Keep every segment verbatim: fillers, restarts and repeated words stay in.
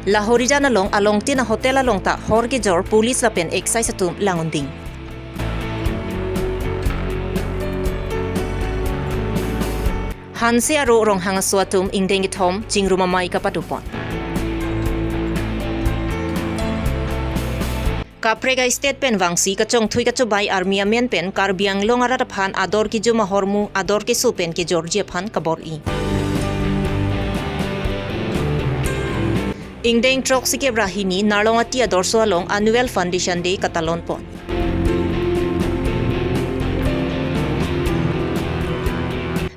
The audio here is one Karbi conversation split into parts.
Lahorijan along alongtin a-hotel along ta hor kejor police lapen excise atum langding. Hanse aro Ronghang aso atum ingdeng kethom chingrum amei kapadopon. Kaprek a-state pen vangsi kachongthui kachobai army amen pen Karbi Anglong arat aphan ador kejum ahormu ador keso pen kejorji aphan kabor-i. Ingdeng throksi kep ra hini Narlong Ati adorso along Annual Foundation Day katalonpon.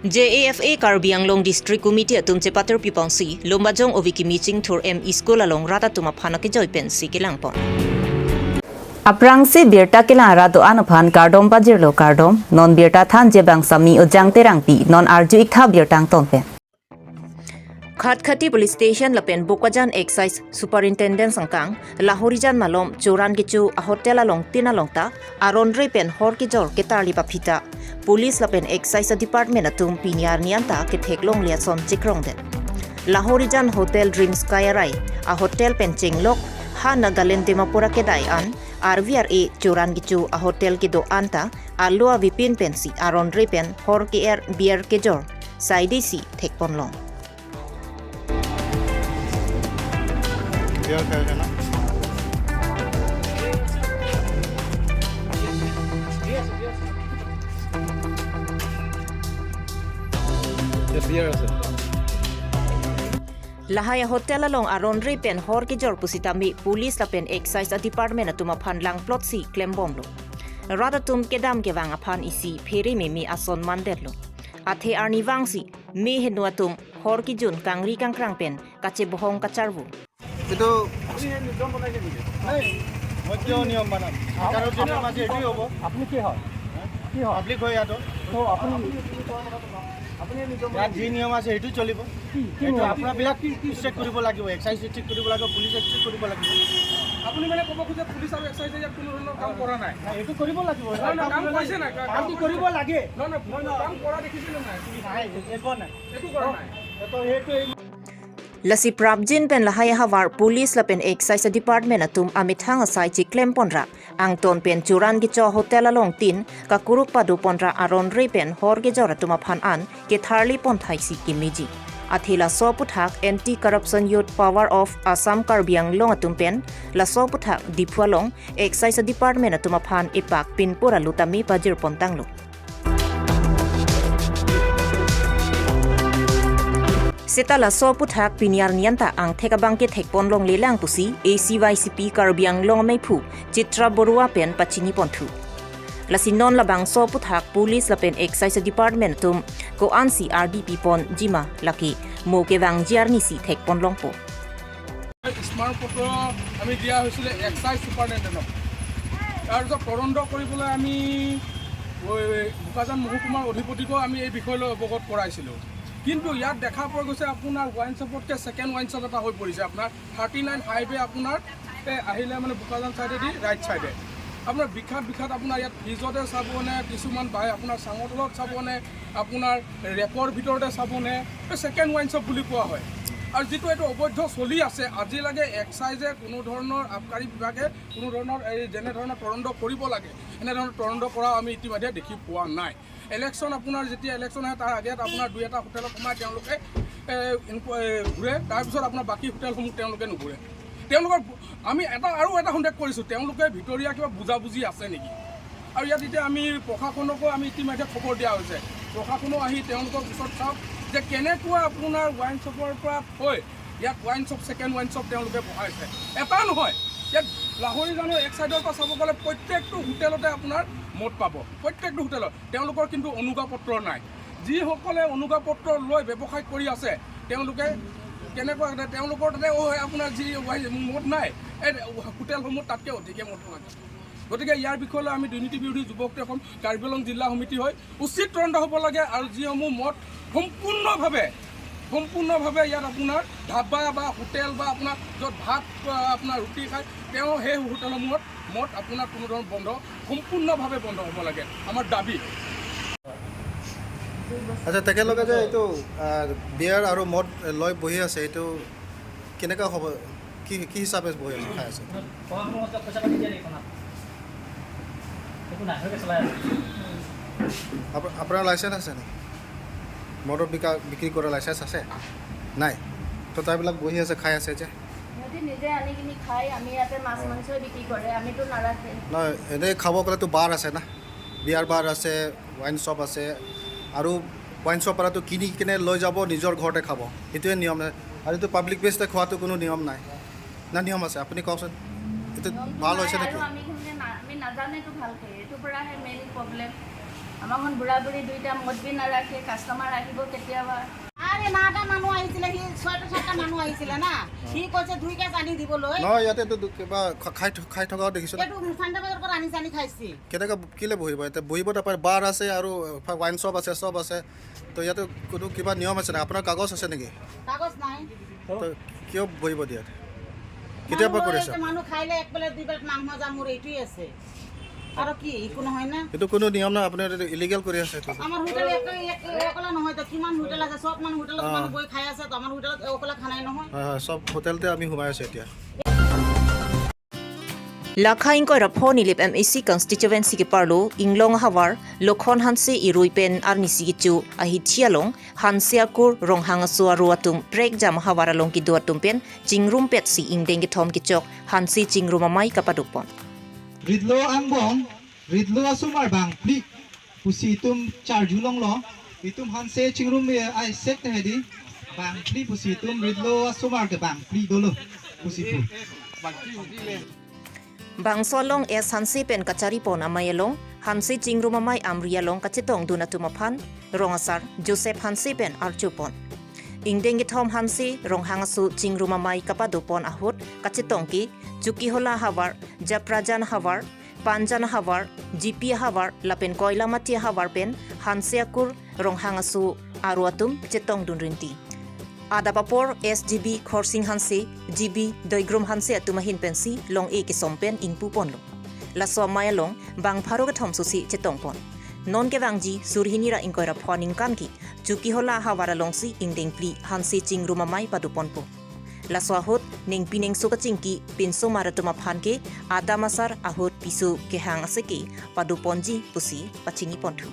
J A F A Karbi Anglong District Committee atum chepatir piponsi Lumbajong Ovi Kimi Chingthur M E School along rat atum aphan akejoi pensi kelangpon. Aphrangsi birta kelang arat do-an aphan kardom pajirlo kardom, non birta thanji abang Sami Ojang Terangpi, non arju-ik tha birta angton pen. Khatkhati Police Station lapen Bokajan Excise Superintendent sangkang, Lahorijan malom Choran kecho a-hotel alongtin along ta aron re pen hor kejor ketarli paphita. Police lapen Excise Department atum pini arni anta ketheklongle ason chekrongdet. Lahorijan Hotel Dream Sky arai a-hotel pen chenglok ha Nagaland Dimapur akedai an, R V R A Choran kecho a-hotel kedo anta alo avepin pensi aron re pen hor ke-er beer kejor saidesi thekponlong. বিয়াৰ খাই আছে ন? বিয়াৰ আছে। Lahai a-hotel along aron re pen hor kejor pusitame police lapen excise department atum aphan langplotsi klembomlo. Rat atum kedam kevang aphan isi phere meme ason mandetlo. Athe arnivangsi me heno atum hor kejun kangri kangkrang pen kachebohong kacharvu. এইটো আপুনি এই নিয়ম বনাইছে নেকি? নাই, মই কিয় নিয়ম বনাম? কাৰো যি নিয়ম আছে, সেইটোৱে হ'ব। আপুনি কি হয়? কি হয়? পাব্লিক হয় ইয়াতো। তো আপুনি, আপুনি এই নিয়ম ইয়াত বনাইছে? যি নিয়ম আছে, সেইটো চলিব। কি, কি সেইটো নিয়ম? আপোনাৰবিলাক কি, কি চেক কৰিব লাগিব, এক্সাইজ চেক কৰিব লাগিব, পুলিচে চেক কৰিব লাগিব। আপুনি মানে ক'ব খোজে পুলিচ আৰু এক্সাইজে ইয়াত কোনো ধৰণৰ কাম কৰা নাই? নাই, এইটো কৰিব লাগিব। নহয়, নহয়, কাম কৰিছে নাই? কামটো কৰিব লাগে। নহয়, নহয়, কাম কৰা দেখিছেনে নাই? নাই, একো নাই। একো কৰা নাই। এইটো, সেইটো এই Lasi prapjin pen lahai ahavar police lapen excise department atum amethang asai chiklemponra angton pen Choran kecho hotel alongtin kakuruk padoponra aron re pen hor kejor atum aphan an ketharlipon thaisi kemeji. Athe laso aputhak Anti Corruption Youth Power of Assam Karbi Anglong atum pen laso aputhak Diphu along excise department atum aphan epak pinpur alu tame pajirpontanglo. Seta laso aputhak pini arni anta angthek abang kethekponlonglelang pusi A C Y C P Karbi Anglong ameiphu Chitra Borua pen pachiniponthu. Lasi non labangso aputhak police lapen excise department atum ko-ansi R D P ponjima lake mo kevangji arnisi thekponlongpo. স্মাৰক পত্ৰ আমি দিয়া হৈছিলে এক্সাইজ ছুপাৰিণ্টেণ্ডেণ্টক। তাৰপিছত তদন্ত কৰিবলৈ আমি বোকাজান মহকুমাৰ অধিপতিকো আমি এই বিষয় লৈ অৱগত কৰাইছিলোঁ। কিন্তু ইয়াত দেখা পোৱা গৈছে আপোনাৰ ৱাইন শ্বপতকৈ ছেকেণ্ড ৱাইন শ্বপ এটা হৈ পৰিছে, আপোনাৰ থাৰ্টি নাইন হাইৱে আপোনাৰ এই আহিলে মানে বোকাজান ছাইডেদি ৰাইট ছাইডে আপোনাৰ বিঘাত বিঘাত আপোনাৰ ইয়াত ফ্ৰিজতে চাবনে, কিছুমান বাই আপোনাৰ চাঙৰ তলত চাবনে, আপোনাৰ ৰেকৰ ভিতৰতে চাবনে, এই ছেকেণ্ড ৱাইন শ্বপ বুলি কোৱা হয়। আৰু যিটো এইটো অবৈধ চলি আছে, আজিলৈকে এক্সাইজে কোনো ধৰণৰ আবকাৰী বিভাগে কোনো ধৰণৰ এই যেনে ধৰণৰ তদন্ত কৰিব লাগে, এনেধৰণৰ তদন্ত কৰা আমি ইতিমধ্যে দেখি পোৱা নাই। ইলেকশ্যন আপোনাৰ যেতিয়া ইলেকশ্যন আহে, তাৰ আগত আপোনাৰ দুই এটা হোটেলত সোমাই তেওঁলোকে এ, ইনকু-, এ, ঘূৰে, তাৰপিছত আপোনাৰ বাকী হোটেলসমূহ তেওঁলোকে নুঘূৰে। তেওঁলোকৰ আমি এটা আৰু এটা সন্দেহ কৰিছোঁ, তেওঁলোকে ভিতৰীয়া কিবা বুজাবুজি আছে নেকি? আৰু ইয়াত এতিয়া আমি প্ৰশাসনকো আমি ইতিমধ্যে খবৰ দিয়া হৈছে, প্ৰশাসনো আহি তেওঁলোকৰ ওচৰত চাওক যে কেনেকুৱা আপোনাৰ ৱাইন শ্বপৰ পৰা থৈ ইয়াত wine shop, second wine shop তেওঁলোকে বহাইছে। এটা নহয়, ইয়াত লাহৰিজানৰ এক ছাইডৰ পৰা চাব গ'লে প্ৰত্যেকটো হোটেলতে আপোনাৰ মদ পাব, প্ৰত্যেকটো হোটেলত। তেওঁলোকৰ কিন্তু অনুজ্ঞাপত্ৰ নাই। যিসকলে অনুজ্ঞাপত্ৰ লৈ ব্যৱসায় কৰি আছে, তেওঁলোকে কেনেকুৱা, তেওঁলোকৰ তাতে, "অ, আপোনাৰ যি ৱাইন, মদ নাই, এই হোটেলসমূহত তাতকৈ অধিকে মদ পোৱা যায়।" গতিকে ইয়াৰ বিষয়লৈ আমি দুৰ্নীতি বিৰোধী যুৱ শক্তি অসম কাৰ্বি আংলং জিলা সমিতি হৈ উচিত তদন্ত হ'ব লাগে আৰু যিসমূহ মদ সম্পূৰ্ণভাৱে, সম্পূৰ্ণভাৱে ইয়াত আপোনাৰ ধাবা বা হোটেল বা আপোনাৰ য'ত ভাত, আ, আপোনাৰ ৰুটি খায়, তেওঁ সেই হোটেলসমূহত মদ আপোনাৰ কোনো ধৰণৰ বন্ধ, সম্পূৰ্ণভাৱে বন্ধ হ'ব লাগে, আমাৰ দাবী। আচ্ছা, তেখেতলোকে যে এইটো, আহ, বিয়াৰ আৰু মদ লৈ বহি আছে, এইটো কেনেকুৱা হ'ব? কি কি হিচাপে বহি আছে, খাই আছে? খোৱা সময়ত পইচা পাতি দিয়া নেকি খানাত? একো নাই, ভালকৈ চলাই আছে। আপ- আপোনাৰ লাইচেন্স আছে নেকি? মদৰ বিকা বিক্ৰী কৰা লাইচেন্স আছে? নাই। তো তাইবিলাক বহি আছে, খাই আছে যে। সিহঁতি নিজে আনি কিনি খায়। আমি ইয়াতে মাছ মাংসই বিক্ৰী কৰে, আমিতো নাৰাখে। নহয়, এনেই খাব গ'লেতো বাৰ আছে না, বিয়াৰ বাৰ আছে, ৱাইন শ্বপ আছে, আৰু ৱাইন শ্বপ পৰাতো কিনি কিনে লৈ যাব, নিজৰ ঘৰতে খাব, সেইটোৱে নিয়ম। আৰু এইটো পাব্লিক প্লেচতে খোৱাটো কোনো নিয়ম নাই। না, নিয়ম আছে? আপুনি কওকচোন, এইটো নিয়মটো ভাল নাই হৈছে আৰু নেকি? আমি মানে না- আমি নাজানেতো ভালকে, এইটো পৰাহে মেইন প্ৰব্লেম। আমাৰখন বুঢ়া বুঢ়ী দুইটা, মদ বি নাৰাখে, কাষ্টমাৰ আহিব কেতিয়াবা। আৰে, নটা মানুহ আহিছিলে, সি ছয়টা সাতটা মানুহ আহিছিলে না। সি কৈছে দুই কেজ আনি দিবলৈ। নহয়, ইয়াতে তো দু- কিবা খ- খাই থ- খাই থকাও দেখিছোঁ না। এইটো চান্দা বজাৰৰ পৰা আনি আনি খাইছে। কেনেকৈ কিলে বহিব? ইয়াতে বহিব নাপায়, বাৰ আছে আৰু ৱাইন শ্বপ আছে, চব আছে। তো ইয়াতে কোনো কিবা নিয়ম আছে না? আপোনাৰ কাগজ আছে নেকি? কাগজ নাই। তো কিয় বহিব দিয়াত? কেতিয়াৰ পৰা কৰি আছে? মানুহ খাইলে এক প্লেট দুই প্লেট মাংস যা, মোৰ এইটোৱে আছে। আৰু কি, একো নহয় না? এইটো কোনো নিয়ম নাই, আপুনি এইটো ইলিগেল কৰি আছে এইটো। আমাৰ হোটেল এক- এক- অকলে নহয় তো, কিমান হোটেল আছে, চব মানুহ হোটেলত অ। মানুহ গৈ খাই আছে তো, আমাৰ হোটেলত অকলে খানাই নহয়। হয়, হয়, চব হোটেলতে আমি সোমাই আছোঁ এতিয়া। Lakha ingkoi ra pho Nilip M A C constituency keparlo Inglong havar Lokhon Hanse irui pen arnisi kecho ahithi along Hanse akur Ronghang aso aru atum prekjam havar along kedo atum pen chingrum petsi ingdeng kethom kechok Hanse chingrum amei kapadopon. Ritlo angbong, ritlo asomar bangphli pusi itum charjulonglo. Itum Hanse chingrum me ai sek te hedi. Bangphli pusi itum ritlo asomar ke bangphli dolo pusi pu. Bangso along S Hanse pen kacharipon amei along Hanse chingrum amei amri along kachetongdun atum aphan rong asar Joseph Hanse pen archupon. Ingdeng kethom Hanse Ronghang aso chingrum amei kapadopon ahut kachetong ke Chokihola havar, Japrajan havar, Panjan havar, G P havar lapen Koilamati havar pen Hanse akur Ronghang aso aru atum chetongdun rinti. Adap apor S G B Khorsing Hanse, G B Doigrum Hanse atum ahin pensi long-e kesom pen ingpuponlo. Laso amei along bang pharo kethom susi chetongpon. Non kevangji surhini ra ingkoi ra pho aningkan ke Chokihola havar alongsi ingdeng phli Hanse chingrum amei padoponpo. Laso ahut ningpi ningso kachingki pinsomar atum aphan ke adam asar ahut piso kehang aseke padoponji pusi pachiniponthu.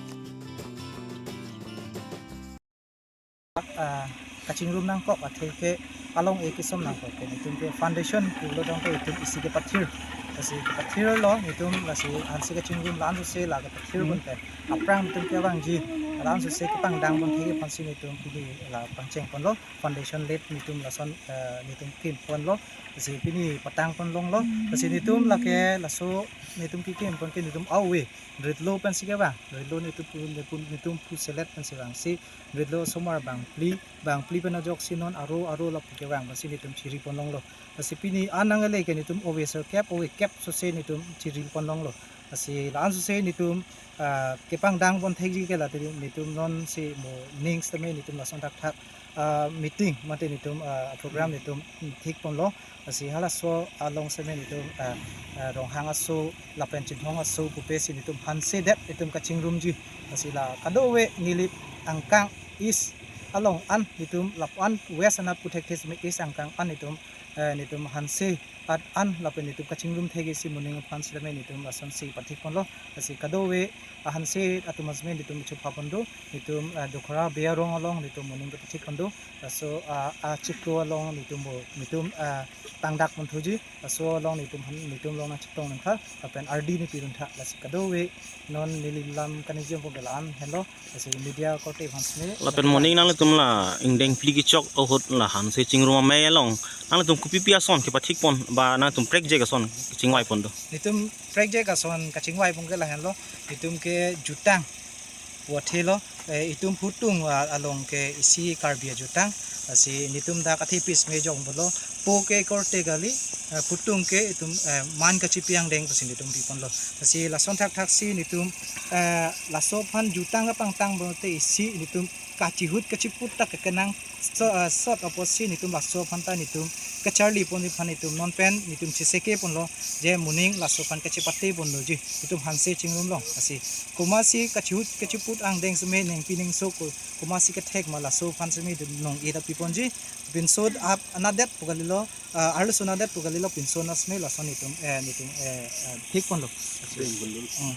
Ah, kachingrum nangkok athe ke along-e kesom nangkok ke netum ke foundation pulo tong ke itum isi kepathir. Lasi kepathirlo netum lasi Hanse kachingrum la-an sose la kepathir pon pen aphrang netum kevangji la-an sose kepangdang pon thek aphansi netum pini la pangchengponlo, foundation laid netum lason, eh, netum kimponlo. Lasi pini patangpon longlo. Lasi netum lake laso netum kekimpon ke netum awe ritlo pensi kevang, ritlo netum pu, netum, netum puselet pensi vangsi ritlo asomar bangphli, bangphli pen ajoksi non aro aro lapu kevang pensi netum chiripon longlo. Lasi pini an nangle ke netum ove serkep, ove kep sose netum chiripon longlo. Lasi la-an sose netum, ah, kepangdang pon thekji ke late netum non si mo ning sitame netum lason thakthak, ah, meeting mate netum, ah, program netum thikponlo. Lasi halaso along sitame netum, ah, ah, Ronghang aso lapen Chinthong aso pupe si netum Hanse det netum kachingrumji. Lasi la kadokave Nilip angkang east along an netum lapu-an west anat pu thekthe sitame east angkang an netum, eh, netum Hanse at an lapen netum kachingrum thekji si moning aphan sitame netum lasonsi pathikponlo. Lasi kadokave a-Hanse atum asme netum chupha pon do, netum, ah, Dokhora Bey arong along netum moning pathik pon do. Laso, ah, achiklo along netum bo, netum, ah, tangdak ponthuji. Laso along netum han, netum along nangchetong nangkha lapen ardi nepidun tha. Lasi kadokave non neli lam kaningje pon ke la-an henlo. Lasi media korte aphan sitame lapen moning nanglitum la ingdeng phli kechok ahut la Hanse chingrum amei along nanglitum kopipi ason kepathikpon ba nangtum prekjak ason kachingvaipon do? Netum prekjak ason kachingvaipon ke lahenlo, netum ke jutang puthelo, eh, itum phutung, ah, along ke isi Karbi ajutang, lasi netum dak athe pis me jong bolo, po ke korte kali, eh, phutung ke itum, eh, man kachipi angdeng pusi netum piponlo. Lasi lason thakthaksi netum, eh, laso aphan jutang kapangtang bote isi netum Kachihut kachiput ta kekenang so, ah, sot apotsi netum laso aphan ta netum kacharli pon aphan netum non pen netum cheseke ponlo je moning laso aphan kachepate ponloji netum hanse chingrumlong asi. Komatsi kachihut kachiput angdeng seme nengpi nengso ko, komatsi kethek ma laso aphan seme netum nong-e ta pi ponji. Pinso ap anadet pu kalilo, ah, arloso anadet pu kalilo pinso nasme laso netum, eh, netum, eh, eh, thik ponlo. Hmm.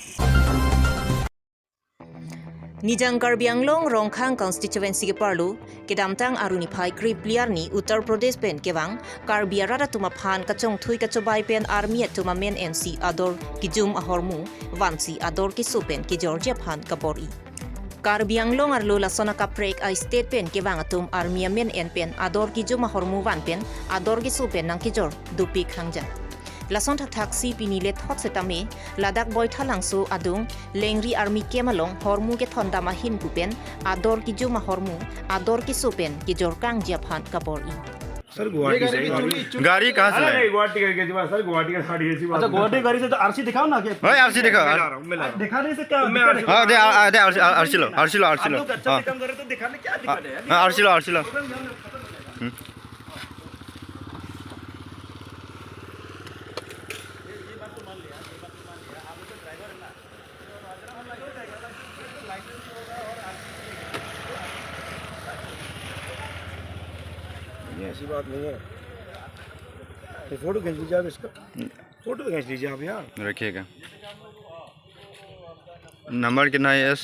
Nijang Karbi Anglong Rongkhang constituency keparlo, kedamtang Arni phai krip phli arni Uttar Pradesh pen kevang Karbi arat atum aphan kachongthui kachobai pen army atum amen ensi ador kejum ahormu vansi ador keso pen kejorji aphan kabor-i. Karbi Anglong arlo lason akaprek a-state pen kevang atum army amen en pen ador kejum ahormu van pen ador keso pen nangkejor dopik hangjat. Lason thakthaksi pini lethot setame ladak Boithalangso adung Lengri army camp along hormu kethondam ahin pu pen ador kejum ahormu ador keso pen kejor kangji aphan kabor-i. Sir, Guwahati से गाड़ी। गाड़ी कहाँ से अरे लाए? नहीं, गुवाहाटी का कैसी बात सर, गुवाहाटी का गाड़ी ऐसी बात अच्छा, नहीं। गुवाहाटी गाड़ी से तो आरसी दिखाओ ना कि भाई, आरसी दिखाओ। मैं ला रहा हूँ, मैं ला रहा हूँ। दिखा नहीं सकते, आप मैं दिखा नहीं सकते। हाँ, दे, आ, आ, दे, आरसी, आरसी लो, आरसी लो, आरसी आप लो। लोग अच्छा से काम कर रहे तो दिखाने क्या दिक्कत है यार? हाँ, आरसी लो, आरसी लो। हम्म। ये ऐसी बात नहीं है। ये फोटो खींच लीजिए आप इसका। फोटो खींच लीजिए आप यार। रखिएगा। नंबर कितना है एस?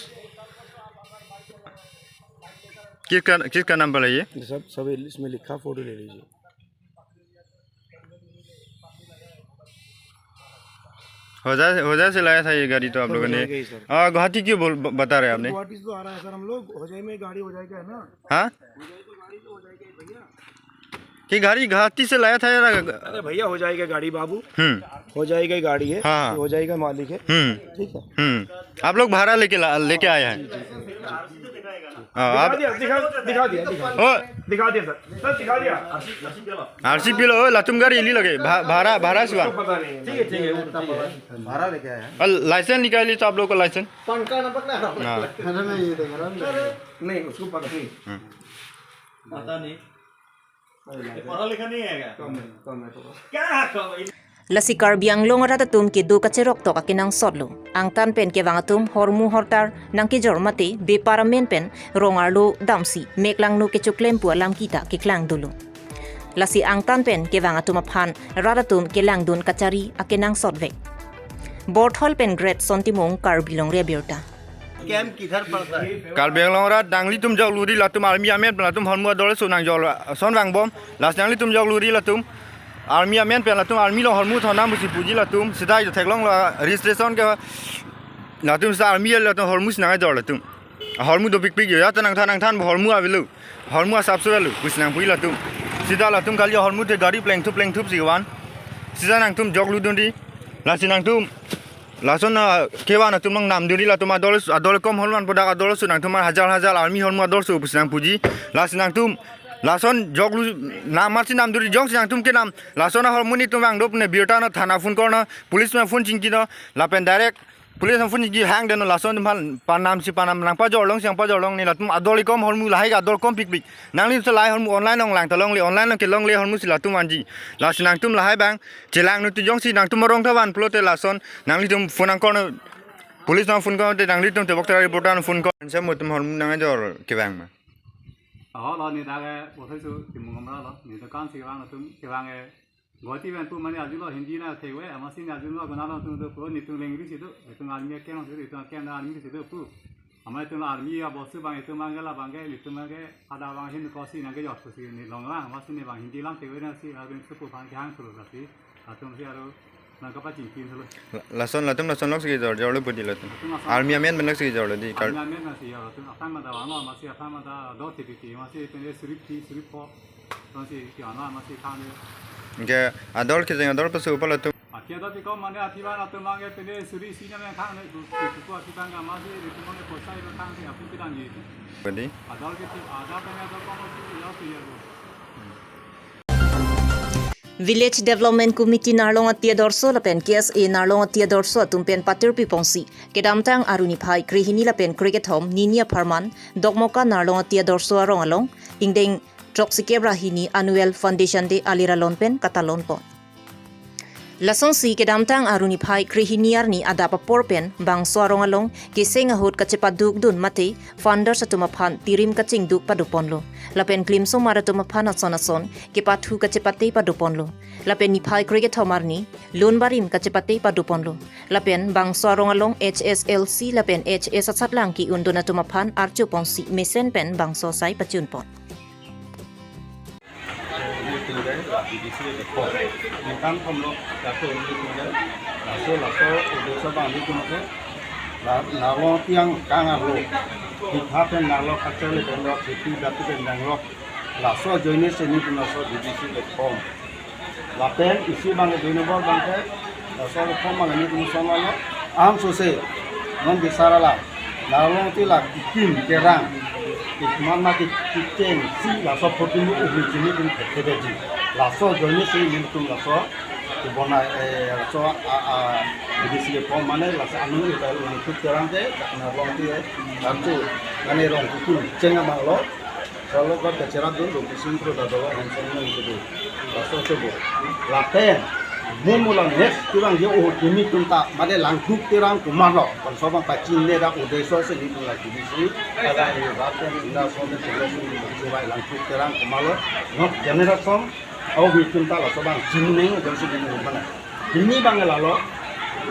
किसका, किसका नंबर है ये? ये सब, सब इसमें लिखा, फोटो ले लीजिए। होजाई, होजाई से लाया था ये गाड़ी तो आप लोगों ने। होजाई का ही, सर। आ, गुवाहाटी क्यों बोल, ब-, बता रहे आपने? गुवाहाटी से तो आ रहा है सर, हम लोग होजाई में गाड़ी होजाई का है ना। हाँ? कि गाड़ी गुवाहाटी से लाया था यार। अरे भैया, होजाई का गाड़ी बाबू। हम्म। होजाई का गाड़ी है, हाँ। होजाई का मालिक है। हम्म। ठीक है। हम्म। आप लोग भाड़ा लेके ला, लेके आए हैं। हाँ, दिखा आप दिया, दिखा, दिखा दिया, दिखा। ओ। दिखा दिया सर। सर, दिखा दिया। आरसी पिलो, ओ, latum gari ili lage, भा-, भाड़ा, भाड़ा से। उसको पता नहीं है। ठीक है, ठीक है, वो तो ठीक है। भाड़ा लेके आया है। और लाइसेंस निकालिए तो आप लोग का लाइसेंस। पक्का ना पकड़ा। हाँ। अरे नहीं, ये देख रहा हूँ। नहीं, उसको पता नहीं। हाँ। पता नहीं। ये पढ़ा लिखा नहीं है क्या? कम है, कम है थोड़ा। क्या कम है? Lasi Karbi Anglong arat atum kedo kacheroktok akenangsotlo. Angtan pen kevang atum hormu hortar nangkejor mate bepar amen pen rong arlo damsi meklangno kechoklem pu alam kita keklang dolo. Lasi angtan pen kevang atum aphan rat atum kelangdun kachari akenangsot vek. Borthol pen Great Son Timung, Karbi Longri Abirta. Camp किधर पड़ता है? Karbi Anglong arat, nanglitum jok luri latum army amen pen latum hormu ador so nangjor ason vangbom. Lasi nanglitum jok luri latum army amen pen latum army along hormu thondam pusi puji latum. Sita jo theklonglo registration ke latum sita army latum hormu si nangjor latum. Hormu dopikpik jo, ya ta nangthan nangthan hormu avelo. Hormu asapso avelo pusi nangpuji latum. Sita latum kali hormu te gari plengthup plengthup si van. Sita nangtum jok ludunri. Lasi nangtum lason, ah, kevan atum along namdunri latum ador, ador kom hormu an podak ador so nangtum hajar hajar army hormu ador so pusi nangpuji. Lasi nangtum lason jok lu nam masi namdunri, jongsi nangtum kenam lason ahormu netum vangdopne birta no, thana phone korno, police ma phone chingkino, lapen direct police ma phone chingki hang deno, lason atum aphan panam si panam nangpajor long si nangpajor longne, latum ador kom hormu lahai ador kom pikpik. Nanglitum lahai hormu online along lang ta longle, online along kelongle hormu si latum vanji. Lasi nangtum lahai abang chelangno tu, jongsi nangtum arong ta van pulote lason nanglitum phone nangkorno, police nang phone korte nanglitum tebok tera reporter nang phone kor. Ansa mo tum hormu nangjor kevang ma? Oh, lo ne dak e, bo sai su Timung Amra lo, ne dukan si kevang atum, kevang e. Guwahati pen pu mane arjulo Hindi nangthek-ve, amatsi ne arjulo konat along atum do pu, netum Lengri si do, netum army camp si do, netum camp army si do pu. Amat netum army aboss abang netum abang ke labang ke, netum abang ke, ada abang hin kosi nangkejor pusi ne longle, amatsi ne abang Hindi lam thek-ve nangsi army supu aphan kehang sulo lasi, atum si aro nangkapachingki sulo. La-, lason latum lason lok si kejor, jorlo pu di latum. Latum lason. Army amen pen lok si kejorlo di kar. Army amen nangsi jor latum, aphan mada vanglo, amatsi aphan mada do thek-ve, amatsi pen suri three, suri four. Tongsi ki ana masi khang de. Anke ador kejeng ador pasu pa latum. Akia do ti kom mane ati ban atum abang ke pele suri si na khang de, tu, tu, tu, ati ban ke masi de tu mane posai do khang de apu kedang ye. Badi? Ador ke ti, ador ke ador kom si ya si ya do. Village Development Committee Narlong Ati Adorso lapen K S A Narlong Ati Adorso atum pen patirpi ponsi, kedamtang Aru niphai krehini lapen krekethom Nini apharman Dokmoka Narlong Ati Adorso arong along ingdeng throksikep ra hini Annual Foundation Day alir alon pen katalon pon. Lasonsi kedamtang Aru niphai krehini arni adap apor pen bangso arong along keseng ahut kachepaduk dun mate founders atum aphan tirim kachingduk padoponlo. Lapen klimsomar atum aphan ason ason kepathu kachepate padoponlo. Lapen niphai krekethom arni lun barim kachepate padoponlo. Lapen bangso arong along H S L C lapen H S asatlang ki-undun atum aphan archo ponsi mesen pen bangso asai pachunpon. Ini tinggal lah di sini dekat. Ningkan pemlok jatuh ini tinggal. Laso laso udah sabang di tinggal. Lah nalo tiang kang arlo. Kita pen nalo kacau le pen lok, kita datu pen nang lok. Laso join sini pun laso di sini dekat. Lapen isi bang ke dino bor bang ke, eh, sol khom bang ini kung sol lo, am sose, non bisara la, nalo ti la kikim kerang, ikman ma ki kicheng si laso photo mu ubi jini kung kete ji, laso join si ini kung laso, kubona, eh, laso, a, a, ini si khom mane laso anu ita ini kung kerang ke, nalo ti, eh, laso, mane rong kung cheng abang lo, Kalau kau bicara dulu, di sini tuh ada dua orang sama itu tuh. Laso coba. Lapen, mumulang next, kurang dia, oh, kimi tunta, made langduk terang kumalo. Kalau sobang pacin le dak udah so sini pun lagi di sini. Ada ini lapen, indah so, ini coba langduk terang kumalo. Nok, generation, oh, ini tunta laso bang, sini neng, udah sini neng mana. Ini bang lalo,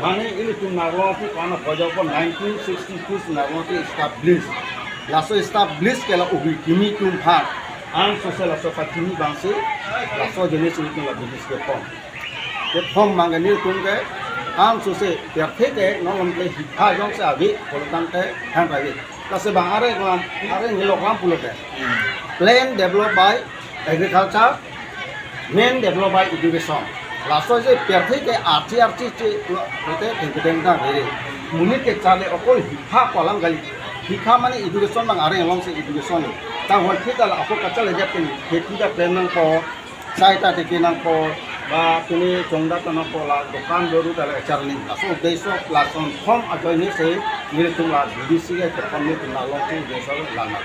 mane ilitum Narlong ti kana pojok pon nineteen sixty-two Narlong ti establish. Laso establish ke la ubi kimi tum phan. An sose laso pachini bangsi, laso jenis ilitum la bidis ke pon. Ke pon mangani tum ke, an sose, biar the ke, nolom ke hikha jong se abi, kolotang ke, han abi. Laso bang are lam, are ngilok lam pulo ke. Plan developed by agriculture, main developed by education. Laso je perthe ke archi archi che, lo, lote thengkedeng ta bere. Monit ke chale okol hikha kolang gali. Hikha mane education bang are along se education lo. Ta hol kita la ako kachale jat ke kheti ta plan nangpo, sai ta teke nangpo, ba tini chongda ta nangpo la dokan doru ta la charni. Laso udeso lason thom ajoine se nelitum la B D C ke thom nelitum la long tu udeso lana.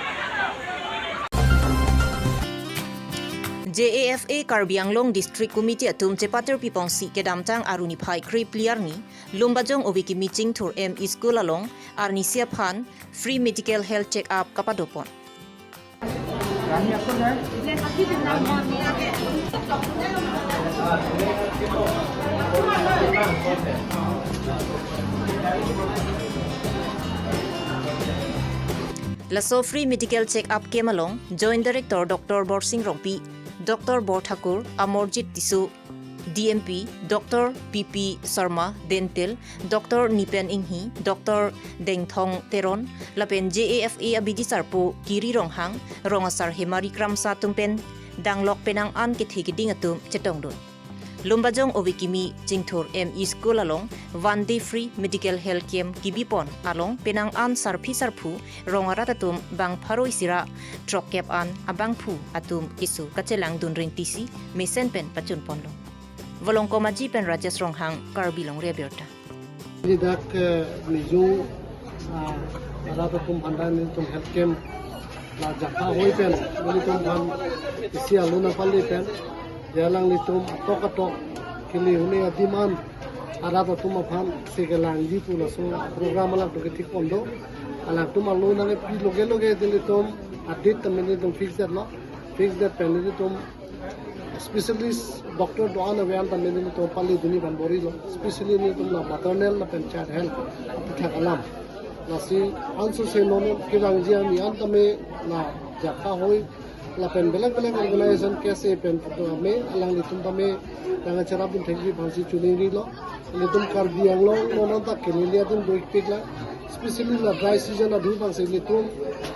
J A F A Karbi Anglong District Committee atum chepatir pipongsi kedamtang Aru niphai krepli arni, Lumbajong Ove Kimi Chingthur M E School along arnisi aphan free medical health check-up kapadopon. Laso free medical check-up camp along Joint Director Doctor Borsing Rongpi, Doctor Bor Thakur, Amarjit Tisso, D M P, Doctor P P Sharma, Dental, Doctor Nipen Inghi, Doctor Dengthong Teron, lapen J A F A abidi sarpo Giri Ronghang, Rong Asar Hemari Kramsa atum pen danglok penang an kethe keding atum chetongdun. Lumbajong Ove Kimi Chingthur M E School along one day free medical health camp kibipon along penang an sarpi sarpo rong arat atum bang pharo isi ra throkkep an abangphu atum keso kachelang dunring tisi mesen pen pachunponlo. Volongkom Aji pen Rajesh Ronghang, Karbi Longri Abirta. Ni dak, eh, nijung, ah, arat atum aphan ta nelitum health camp la Jakha Hoi pen nelitum aphan isi alun aphan le pen, ya alanglitum atok atok kili huni adim an arat atum aphan si kelangji pu laso program alangtum kethik pon do. Alangtum alun nangpi loge loge nelitum a-date ta nelitum fix det lo. Fix det pen nelitum specialist doctor do-an ave an ta nelitum pale dunji abang bor-ilo. Specially nelitum la maternal lapen child health aphuthak alam. Lasi ansose non kevangji ami an tame la Jakha Hoi lapen belek belek organization K S A pen tame alanglitum tame nangcherapdun thekji abangsi choningrilo. Nelitum Karbi Anglong non anta kelele adim do-ikpik lang. Specially la dry season adu abangsi nelitum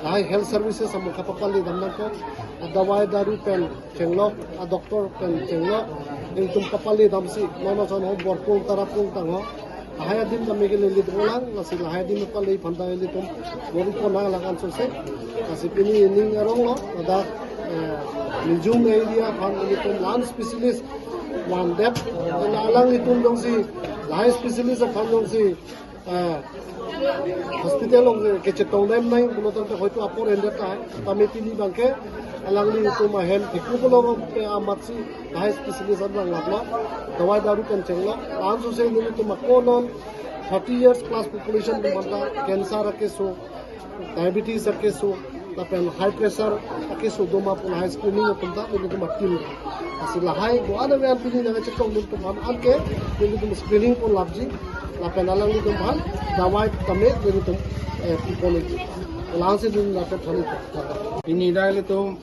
lahai health services amokha papale dam nangkok. Adawai daru pen chenglok, adoctor pen chenglok, nelitum papale damsi, non ason ho Borpung, Tarapung tangho. Lahai adim tame kelele do lang, lasi lahai adim papale aphan ta nelitum bor-i pon nang lang ansose. Lasi pini ening arong lo, ladak, eh, nijung area aphan nelitum la-an specialist Pandep, alanglitum jongsi, lahai specialist aphan jongsi, eh, hospital along kechetong dam nang, pulo tangte hoito apor endet ta, tame pini abangke, alanglitum ahem thikpo pulo, eh, amatsi, lahai specialist an vang laplo, dawai daru pen chenglo, ansose nelitum ako non, thirty years plus population atum aphan ta, cancer akeso, diabetes akeso, lapen high pressure akeso doma pu lahai screening atum ta, nelitum atim. Lasi lahai, do-an ave an pini nangchetong atum aphan anke, nelitum screening pon lapji, lapen alanglitum aphan, dawai tame, nelitum, eh, pipon-ikji. Alangsi nelitum lapen thani ta. Pini dak ilitum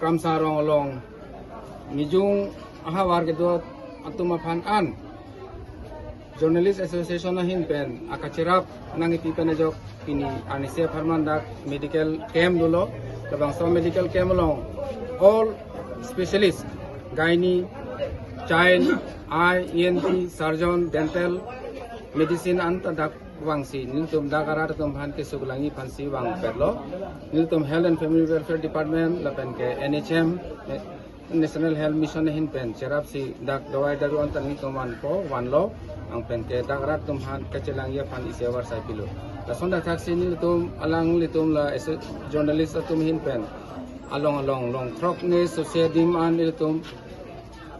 Kramsa rong along, nijung ahavar kedo atum aphan an, Journalist Association ahin pen akacherap nangkipi pen ajok pini arnisi apharman dak medical camp dolo, labangso medical camp along all specialist, gynae, child, eye, E N T, surgeon, dental, medicine anta dak vangsi, nelitum dak arat atum aphan keso kelang aphansi vangpetlo. Nelitum Health and Family Welfare Department, lapen ke N H M, eh, National Health Mission ahin pen cherapsi dak dawai daru anta nelitum vanpo, vanlo, anpen ke dak arat atum aphan kachelang aphan isi avarsai pilo. Lason dak thaksi nelitum alanglitum la ese journalist atum ahin pen along along, long throk ne sose adim an nelitum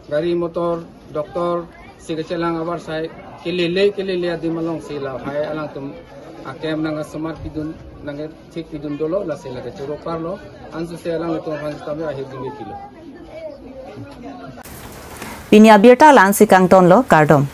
gari motor, doctor si kachelang avarsai kelele kelele adim alongsi lahai alangtum a-camp nangkasomar pidun, nangkathik pidun dolo, lasi lake choro parlo, ansose alanglitum aphan tame ahirjume pilo. Pini abirta la-ansi kangtonlo, kardom.